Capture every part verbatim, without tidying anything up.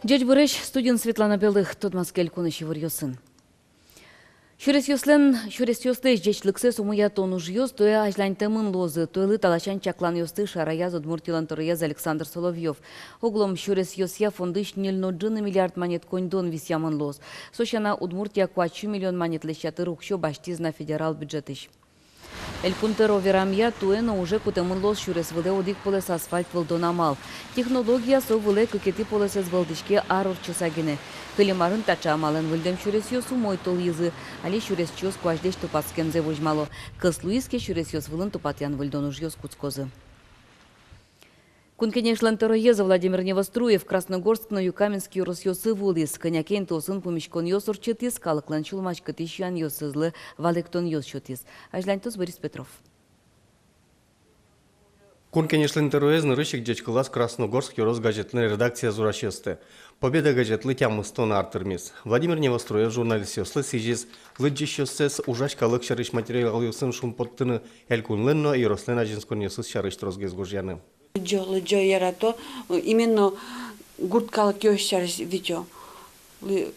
Ӟечбуресь! Студиын Светлана Белых. Тодматске элькунысь иворъёсын. Сюресъёслэн, сюресъёслэсь ӟечлыксэс умоятон ужъёс туэ азьланьтэмын луозы. Туэлы та ласянь чакланъёсты шараяз Удмуртилэн тӧроез Александр Соловьёв. Огъя сюресъёсъя фондысь ньыль но ӝыны миллиард манет коньдон висъямын луоз. Со сяна, Удмуртия куать сю миллион манетлэсь ятыр уксё басьтӥз на федерал бюджетысь. Элькун тӧро верамъя, туэ но уже кутэмын луоз сюрес вылэ одӥг полэс асфальт вылдон амал. Технология со вылэ кыкетӥ полэсэз вылдӥське ар ортчыса гинэ. Кылем арын таӵе амалэн выльдэм сюресъёс умой толйизы. Али сюресчиос куазьлэсь тупатскемзэ возьмало. Кӧс луиз ке, сюресъёс вылын тупатъян-выльдон ужъёс кутскозы. Кун Кенешлэн тӧроез Владимир Невоструев Красногорск но Юкаменск ёросъёсы вуылӥз. Кӧня ке интыосын пумиськонъёс ортчытӥз, калыклэн сюлмаськытӥсь юанъёсызлы валэктонъёс сётӥз. Азьланьтоз Борис Петров. Кун Кенешлэн тӧроез нырысь ик ӟечкылаз Красногорск ёрос газетлэн редакцияз ужасьёсты. «Победа» газетлы тямыстон ар тырмиз. Владимир Невоструев журналистъёслы сӥзиз лыдӟисьёссэс ужась калык сярысь материалъёсын шумпоттыны, элькунлэн но ёрослэн азинсконъёсыз сярысь тросгес гожъяны. Лыдӟо, лыдӟо, ярато, именно гурт калыкъёс сярысь витё. Лы-,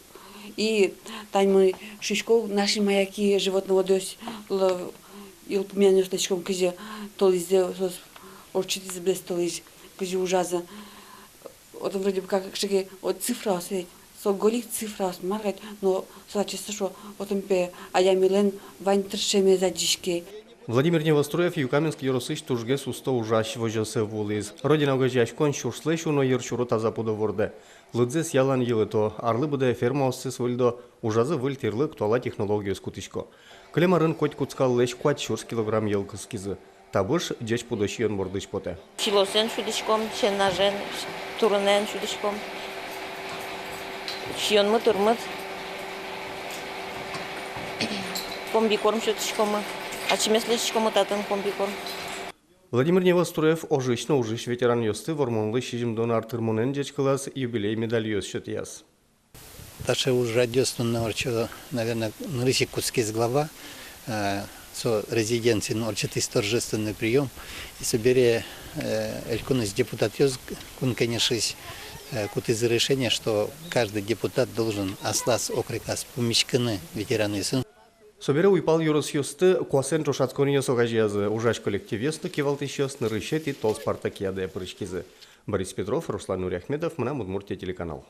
и тани мон шуисько, «Наши маяки» животноводъёслы йылпумъянъёс лэсьтӥськом, кызьы толӥзы соос, ортчытӥзы быдэс толэзь, кызьы ужазы. Вот вроде бы как кыӵе ке, вот цифраос ведь, со голик цифраос, мар кадь, но со ачиз со шуо, отын пе адямилэн вань тыршемез адӟиське. Владимир Невоструев Юкаменск ёросысь тужгес усто ужась возёсы вуылӥз. «Родина» огазеяськон сюрслэсь уно йырсюро таза пудо вордэ. Лыдзэс ялан йылыто, арлы быдэ фермаоссэс выльдо, ужазы выль тӥрлык, туала технологиос кутӥсько. Кылем арын котькуд скаллэсь куать сюрс килограмм йӧл кыскизы. Табыш ӟеч пудо сиён бордысь потэ. Силосэн сюдӥськом, сенажен, турынэн сюдӥськом. Сиёнмы тырмыт. Комбикорм сётӥськомы. Ачимес лэсьтӥськомы татын комбикорм. Владимир Невоструев ожысь но ужысь ветеранъёсты Вормонлы сизьымдон ар тырмонэн ӟечкылаз, юбилей медальёс сётъяз. Таӵе ужрадъёс туннэ ортчо, наверно, нырысь ик кутскиз глава, э, со резиденциын ортчытӥз торжественный приём. И собере, э, элькунысь депутатъёс, Кун Кенешысь, э, кутӥзы решение, что каждый депутат должен аслаз округаз пумиськыны ветеранъёсын. Собере уйпал ёросъёсты куасэн ӵошатсконъёс огазеязы. Ужась коллективъёс но кивалтӥсьёс нырысетӥ тол спартакиадае пыриськизы. Борис Петров, Руслан Нуриахметов, «Мынам Удмуртие» телеканал.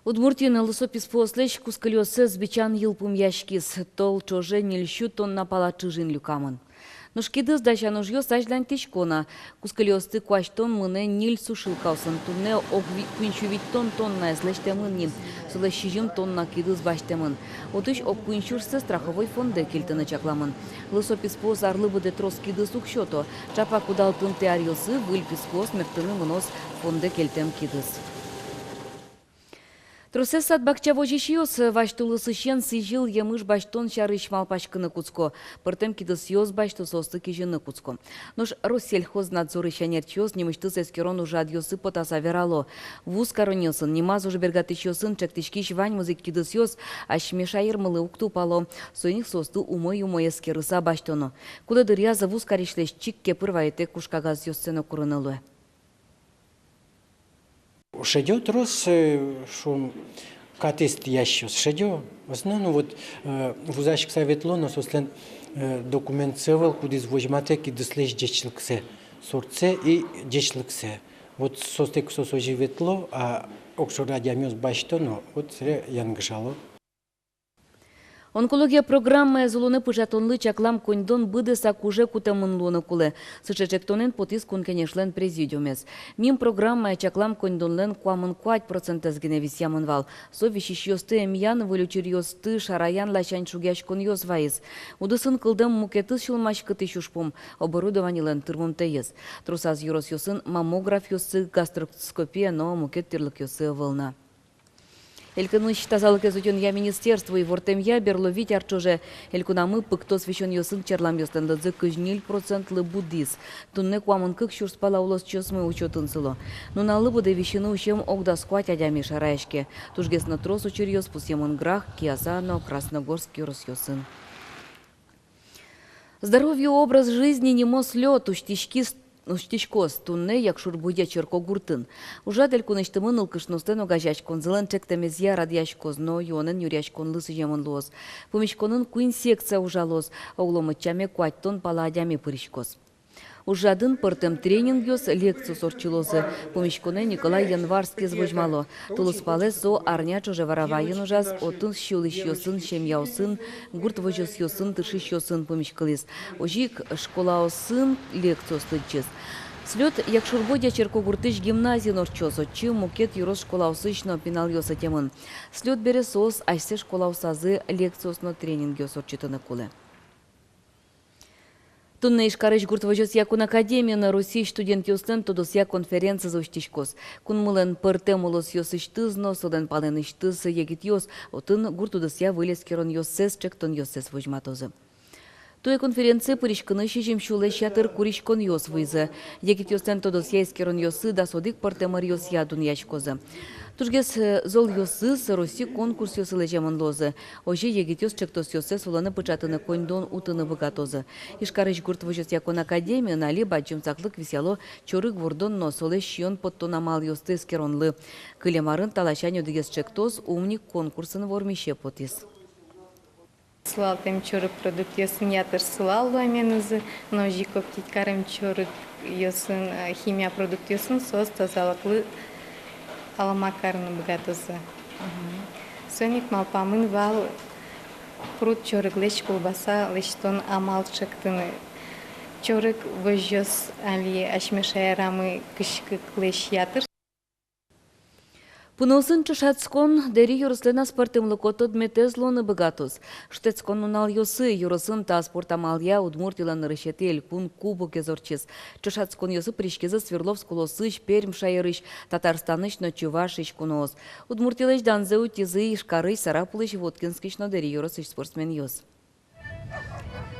Удмуртиын лысо писпуослэсь кускылиоссэс бичан йылпумъяськиз. Тол ӵоже ньыль сю тонна пала ӵыжын люкамын. Нош кидыс дасян ужъёс азьланьтӥсько на. Кускылиосты куасьтон мынэ ньыль сушилкаосын. Туннэ ог ви-, куинь сю витьтон тоннаез лэсьтэмын ни. Солэсь сизьым тонна кидыс басьтэмын. Отысь ог куинь сюрссэ страховой фондэ кельтыны чакламын. Лысо писпуос арлы быдэ трос кидыс уг сёто. Ӵапак удалтымтэ аръёсы выль писпуос мерттыны мыноз фондэ кельтэм кидыс. Тросэз сад-бакча возисьёс вазь тулысысен сӥзьыл емыш басьтон сярысь малпаськыны кутско. Пӧртэм кидысъёс басьто, соосты кизьыны кутско. Нош Россельхознадзорысь ӧнерчиос нимысьтыз эскерон ужрадъёсы потаса верало: вузкаронъёсын, нимаз ужбергатӥсьёсын ӵектӥськись ваньмыз ик кидысъёс асьме шаермылы уг тупало. Соин ик соосты умой-умой эскерыса басьтоно. Кулэ дыръяз вузкарисьлэсь чик кепыр вайытэк ужкагазъёссэ но курыны луэ. Шедё трос, э, шуом, катэз тӥясьёс, шедё. В основном вот, э, вузаськыса ветло, но соослэн, э, документсы ӧвӧл, кудӥз возьматэ кидыслэсь ӟечлыксэ, сортсэ и ӟечлыксэ. Вот соостэк соос озьы ветло, а огшоры адямиос басьто но, вот собере янгышало. Онкология программаез улонэ пыӵатонлы чаклам коньдон быдэсак уже кутэмын луыны кулэ. Сыӵе ӵектонэн потӥз Кун Кенешлэн президиумез. Мим программае чаклам коньдонлэн куамын куать процентэз гинэ висъямын вал. Со висисьёсты эмъян, выль учыръёсты шараян ласянь шугъяськонъёс вайиз. Удысын кылдэм мукетыз сюлмаськытӥсь ужпум — оборудованилэн тырмымтэез. Тросаз ёросъёсын маммографъёссы, гастроскопия но мукет тӥрлыкъёссы ӧвӧл на. Элькунысь тазалыкез утёнъя министерство ивортэмъя, берло вить ар ӵоже элькунамы пыктос висёнъёсын черламъёслэн лыдзы кызь ньыль процентлы будӥз. Туннэ куамын кык сюрс пала улосчиосмы учётын сыло. Нуналлы быдэ висьыны усем ог дас куать адями шараяське. Тужгес но трос учыръёс пусъемын Грах, Кияса но Красногорск ёросъёсын. «Здоровье — образ жизни» нимо слёт усьтӥськиз Усьтӥськоз туннэ Якшур-Бӧдья черкогуртын. Ужрад элькунысьтымы нылкышноослэн огазеяськонзылэн ӵектэмезъя радъяськоз но юонэн нюръяськонлы сӥземын луоз. Пумиськонын куинь секция ужалоз, оглом ӧтчаме куатьтон пала адями пыриськоз. Ужрадын пӧртэм тренингъёс, лекциос ортчылозы. Пумиськонэ Николай Январскиез возьмало. Тулыспалэ со арня ӵоже Варавайын ужаз, отын сюлӥсьёсын, семьяосын, гурт возёсъёсын тыршисьёсын пумиськылӥз. Озьы ик школаосын лекциос лыдӟиз. Слёт Якшур-Бӧдья черкогуртысь гимназиын ортчоз, отчы мукет ёрос школаосысь но пиналъёс ӧтемын. Слёт бере соос асьсэ школаосазы лекциос но тренингъёс ортчытыны кулэ. Туннэ Ижкарысь гурт возёсъя кун академиын Россиысь студентъёслэн тодосъя конференцизы усьтӥськоз. Кунмылэн пӧртэм улосъёсысьтыз но солэн палэнысьтыз егитъёс отын гурт удысъя выль эскеронъёссэс, ӵектонъёссэс возьматозы. Туэ конференцие пыриськыны сизьым сюлэсь ятыр куриськонъёс вуизы. Егитъёслэн тодосъя эскеронъёссы дас одӥг пӧртэм ӧръёсъя дунъяськозы. Тужгес, э, золъёсыз Россиысь конкурсъёсы лэземын луозы. Озьы егитъёс ӵектосъёссэс улонэ пыӵатыны, коньдон утыны быгатозы. Ижкарысь гурт возёсъя кун академиын али бадӟым саклык висъяло чорыг вордон но солэсь сиён поттон амалъёсты эскеронлы. Кылем арын та ласянь одӥгез ӵектос «Умник» конкурсын вормисе потӥз. Сылалтэм чорыг продуктъёсын ятыр сылал луэменызы, но озьы ик оптить карем чорыгъёсын, э, химия продуктъёсын соос тазалыклы алама карыны быгатозы. Мгм. Соин ик малпамын вал пруд чорыглэсь колбаса лэсьтон амал ӵектыны. Чорыг возёс али асьме шаерамы кызь кыклэсь ятыр. Пуныосын ӵошатскон Дэри ёрослэн аспӧртэмлыко тодметэз луыны быгатоз. Шутэтскон нуналъёсы ёросын та спорт амалъя Удмуртилэн нырысетӥ элькун кубокез ортчиз. Ӵошатсконъёсы пыриськизы Свердловск улосысь, Пермь шаерысь, Татарстанысь но Чувашиысь куноос. Удмуртилэсь данзэ утизы Ижкарысь, Сарапулысь, Воткинскысь но Дэри ёросысь спортсменъёс.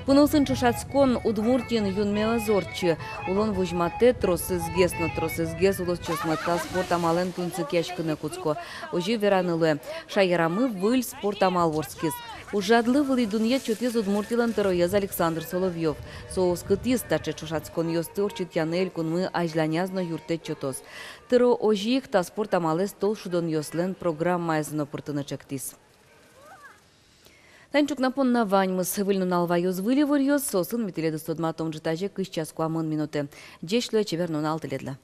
Пуныосын ӵошатскон Удмуртиын юнме ӧз ортчы. Улон возьматэ: тросэзгес но тросэзгес улосчиосмы та спорт амалэн тунсыкъяськыны кутско. Озьы вераны луэ: шаерамы выль спорт амал вордскиз. Ужрадлы вылӥ дунъет сётӥз Удмуртилэн тӧроез Александр Соловьёв. Со оскытӥз: таӵе ӵошатсконъёсты ортчытъяны элькунмы азьланяз но юрттэт сётоз. Тӧро озьы ик та спорт амалэз толшудонъёслэн программаязы но пыртыны ӵектӥз. Тани ӵукна понна ваньмыз. Выль нунал ваёз выль иворъёс, соосын ми тӥледыз тодматом ӝытазе кызь час куамын минутэ. Ӟеч луэ, чебер нунал тӥледлы.